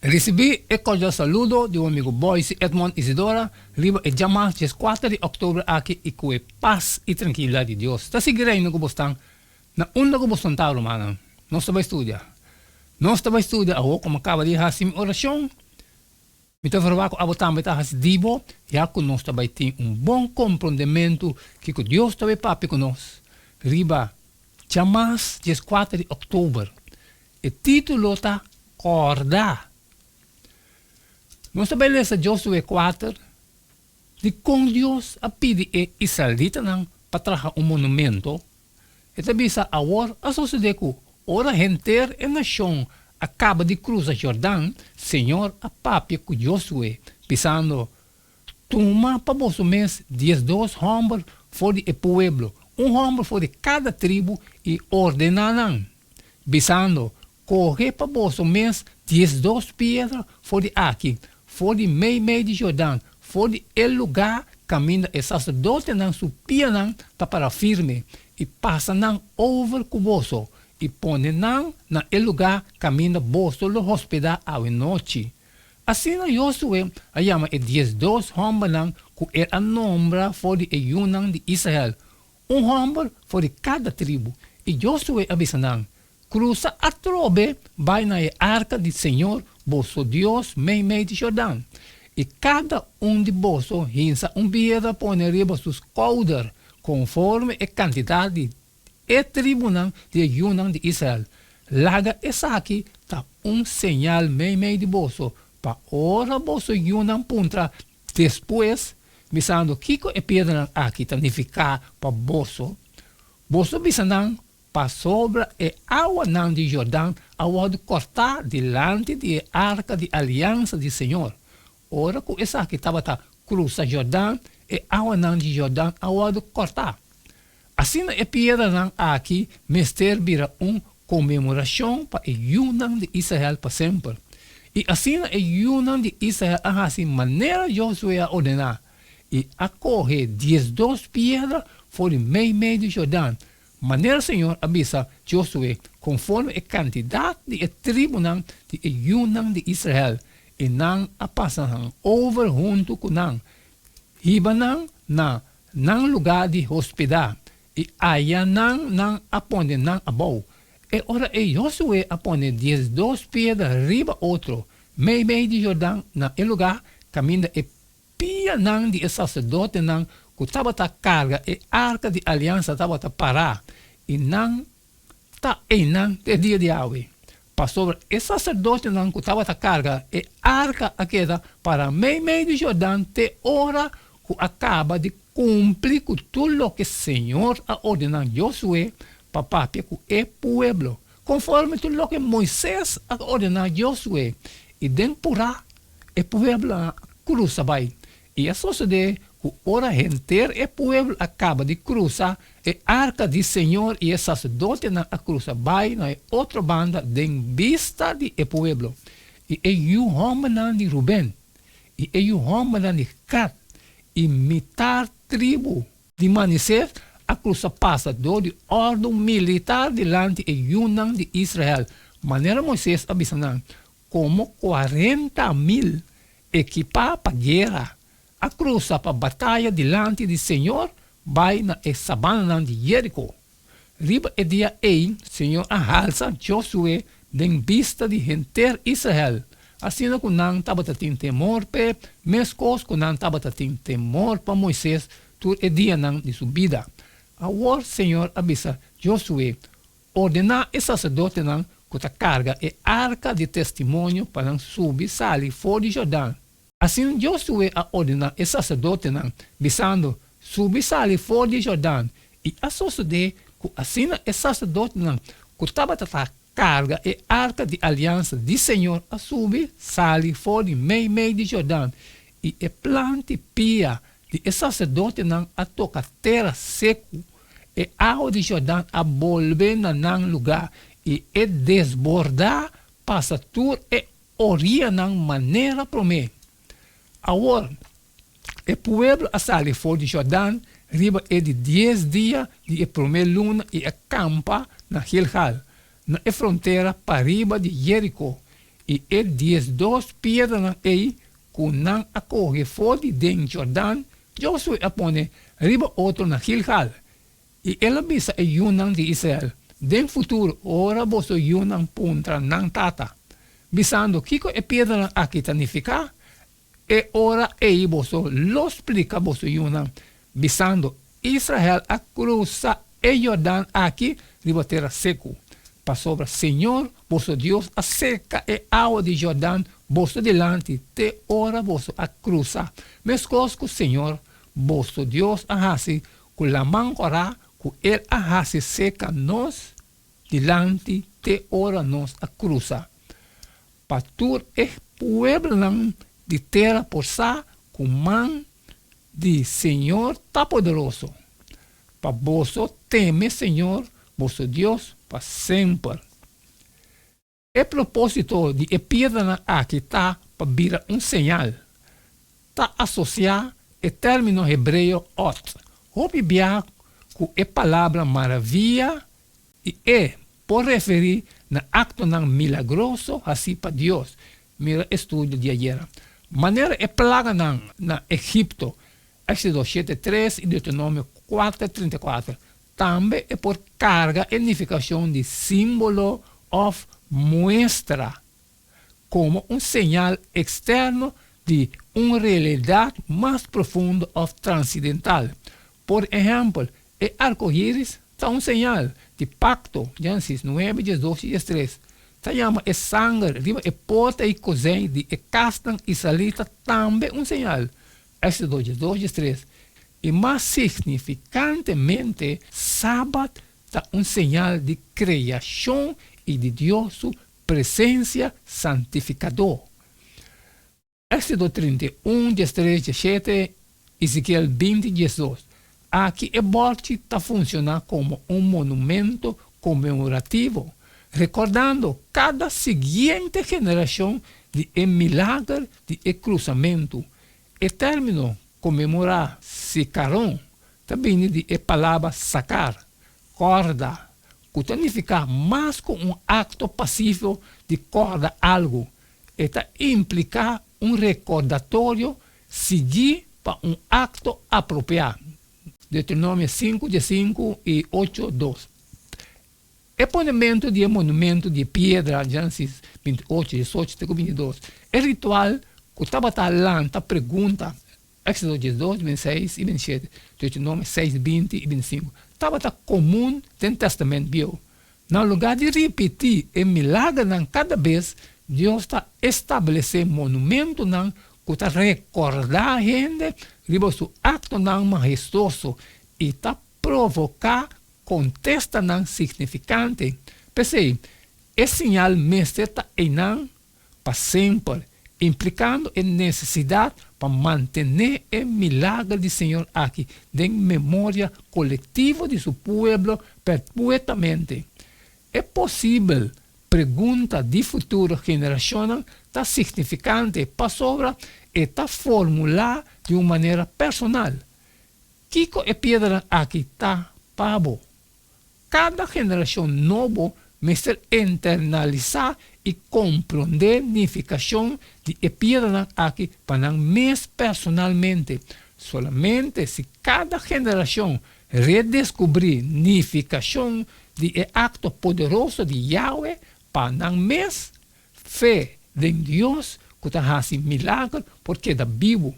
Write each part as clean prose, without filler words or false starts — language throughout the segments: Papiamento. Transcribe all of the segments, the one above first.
Risibí e kordial saludo di bo amigu Boyce Edmond Isidora riba e djamas 14 di òktober aki i ku e pas i trankilidat di Dios ta sigui reina ku bosnan na unda ku bosnan ta, rumannan. Nos ta bai studia. Nos ta bai studia awor ku mi a kaba di hasi mi orashon. Mi ta verwagt ku abo tambe ta hasi di bo, ya ku nos ta bai tin un bon komprondementu kiko Dios ta bai papia ku nos riba djamas 14 di òktober. E título ta Kòrda. Nos ta bai lesa Josué 4, dikon Dios a pidi e israelitanan pa traha un monumento. E ta bisa, Awor a sosodé ku ora henter e nashon a kaba di krusa Jordan, señor a papia ku Josué, bisando, Tuma pa boso mes 12 hòmber for di e pueblo, un hòmber for di kada tribu, i ordená nan, bisando, Kohe pa boso mes 12 piedra for di aki, for di meimei di Jordan, for di e lugá kaminda e saserdotenan su pianan ta para firme, i pasa nan over ku boso, i pone nan na e lugá kaminda boso lo hospedá awe nochi. Asina Josué a yama e 12 hòmbernan ku el a nombra for di e yunan di Israel, un hòmber for di kada tribu, i Josué a bisa nan, Krusa atrobe bai na e arka di señor boso Dios meimei di Jordan, i kada un di boso hinsa un piedra pone riba su skouder konforme e kantidat di e tribunan di e yunan di Israel. Laga esaki ta un señal meimei di boso, pa ora boso yunan puntra despues, bisando, Kiko e piedranan aki ta nifiká pa boso? Boso bisa nan, Pasobra e awanan di Jordan a wòrdu kòrtá dilanti di e arka di aliansa di señor. Ora ku esaki tabata krusa Jordan, e awanan di Jordan a wòrdu kòrtá. Asina e piedranan aki mester bira un konmemorashon pa e yunan di Israel pa semper. I asina e yunan di Israel a hasi manera Josué a ordená, i a kohe 12 piedra for di meimei di Jordan, manera señor a bisa Josué, konforme e kantidat di e tribunan di e yunan di Israel, i nan a pasa nan over huntu ku nan, hiba nan na nan lugá di hospedá, i aya nan nan a pone nan abou. E ora ei Josué a pone 12 piedra riba otro, meimei di Jordan, na e lugá kaminda e pianan di e saserdotenan ku tabata karga e arka di aliansa tabata pará, i nan ta einan te dia di awe. Pasobra e saserdotenan ku tabata karga e arka a keda pará meimei di Jordan te ora ku a kaba di kumpli ku tur loke señor a ordená Josué pa papia ku e pueblo, konforme tur loke Moises a ordená Josué, i den purá e pueblo a krusa bai. I a sosodé ku ora henter e pueblo a kaba di krusa, e arka di señor i e saserdotenan a krusa bai na e otro banda den bista di e pueblo. I e yu hòmbernan di Ruben, i e yu hòmbernan di Gad, i mitar tribu di Manasés a krusa pasa dor di òrdu militar dilanti e yunan di Israel, manera Moises a bisa nan, komo 40.000 ekipá pa guera a krusa pa bataya dilanti di señor bai na e sabananan di Jeriko. Riba e dia ei señor a halsa Josué den bista di henter Israel, asina ku nan tabata tin temor p'e meskos ku nan tabata tin temor pa Moises tur e dianan di su bida. Awor señor a bisa Josué, Ordená e saserdotenan ku ta karga e arka di testimonio pa nan subi sali for di Jordan. Asina Josué a ordená e saserdotenan, bisando, Subi sali for di Jordan. I a sosodé ku asina e saserdotenan ku tabata ta karga e arka di aliansa di señor a subi sali for di meimei di Jordan, i e plant'i pia di e saserdotenan a toka tera seku. E awa di Jordan a bolbe na nan lugá, i e desbordá pasa tur e orianan manera promé. Awor, e pueblo a sali for di Jordan riba e di 10 dia di e promé luna i a kampa na Gilgal, na e frontera pariba di Jeriko. I e 12 piedranan ei ku nan a kohe for di den Jordan, Josué a pone riba otro na Gilgal. I el a bisa e yunan di Israel, Den futuro, ora boso yunan puntra nan tata, bisando kiko e piedranan aki ta nifiká, e ora ei boso lo splika boso yunan, bisando, Israel a krusa e Jordan aki riba tera seku, pasobra señor boso Dios a seka e awa di Jordan boso dilanti te ora boso a krusa, meskos ku señor boso Dios a hasi ku laman kòrá ku el a hasi seka nos dilanti te ora nos a krusa, pa tur e pueblonan di tera por sa ku man di Señor ta poderoso, pa boso teme Señor boso Dios pa semper. E propósito di e piedranan aki ta pa bira un señal. Ta asosiá e término hebreo ot hopi biaha ku e palabra maravia i e por referí na aktonan milagroso hasí pa Dios, mira estudio di ayera. Manera e plaganan na Egipto, Éxodo shete tres i Deuteronomio kuater 34, Tambe e por karga e nifikashon di símbolo òf muestra komo un señal eksterno di un realidat mas profundo òf transidental. Por ehèmpel, e arkoiris ta un señal di pakto, Génesis nuebe, 12 i 13. Ta yama e sanger riba e porta i kozijn di e kasnan israelita tambe un señal, Éxodo 12, 13. I mas signifikantemente, Sabat ta un señal di kreashon i di Dios su presensia santifikadó. Éxodo 31, 13, 17, Ezekiel 20, 12. Aki e bòrchi ta funshoná komo un monumento konmemorativo, rekordando kada siguiente generashon di e milager di e krusamentu. E término konmemorá sikaron ta bini di e palabra sakar, kòrda, ku ta nifiká mas ku un akto pasivo di kòrda algu, e ta impliká un rekordatorio siguí pa un akto apropiá, Deuteronomio sinku, diesinku i ocho, dos. E ponementu di e monumentu di piedra, Génesis 28, 18 te ku 22, e ritual ku tabata lanta pregunta, Éxodo 12, 26 i 27, Deuteronomio 6, 20 i 25, tabata komun den Tèstamènt Bieu. Na lugá di ripití e milagernan kada bes, Dios ta establesé monumentunan ku ta rekordá hende riba su aktonan mahestoso i ta provoká kontestanan signifikante. P'esei, e siñal mester ta einan pa semper, implikando e nesesidat pa mantené e milager di Señor aki den memoria kolektivo di su pueblo perpuetamente. E posibel pregunta di futuro generashonnan ta signifikante pasobra e ta formulá di un manera personal. Kiko e piedranan aki ta pa bo? Kada generashon nobo mester internalisá i komprondé nifikashon di e piedranan aki pa nan mes personalmente. Solamente si kada generashon redeskubrí nifikashon di e akto poderoso di Yahweh pa nan mes, fe den Dios ku ta hasi milager por keda bibu.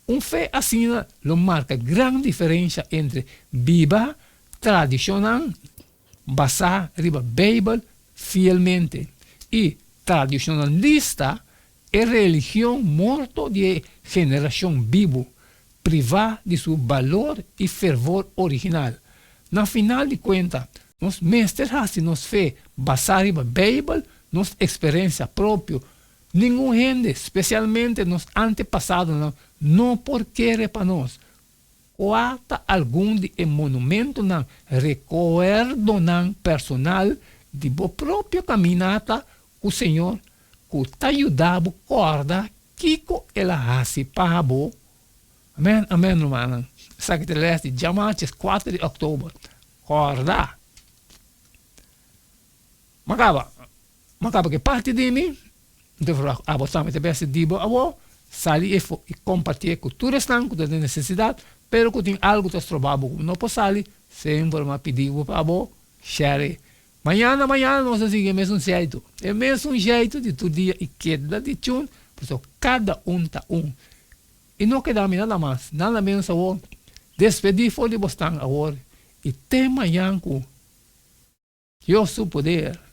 Un fe asina lo marka gran diferensha entre biba tradishonnan basá riba Beibel fielmente i tradishonalista, e religion morto di e generashon bibu, privá di su balor i fervor original. Na final di kuenta, nos mester hasi nos fe basá riba Beibel, nos eksperensia propio. Ningun hende, spesialmente nos antepasadonan, no por kere pa nos. Kua ta algun di e monumentonan, rekuerdonan personal di bo propio kaminata ku Señor ku ta yuda bo kòrda kiko El a hasi pa bo? Amèn, amèn, rumannan. Esaki ta e lès di djamarches kuater di òktober. Kòrda! M'a kaba. M'a kaba ku e parti di mi. Mi ta verwacht abo tambe ta besti di bo awor, sali efo i kompartié ku tur esnan ku ta den nesesidat, pero ku tin algu ta stroba bo ku no por sali, semper mi a pidi bo pa abo share. Mañana mañana nos ta sigui e mesun jeitu, e mesun jeitu di tur dia i keda di tune, pasobra kada un ta un. I no keda mi nada mas, nada menos awor, despedí for di bosnan awor i te mañan ku Dios su poder.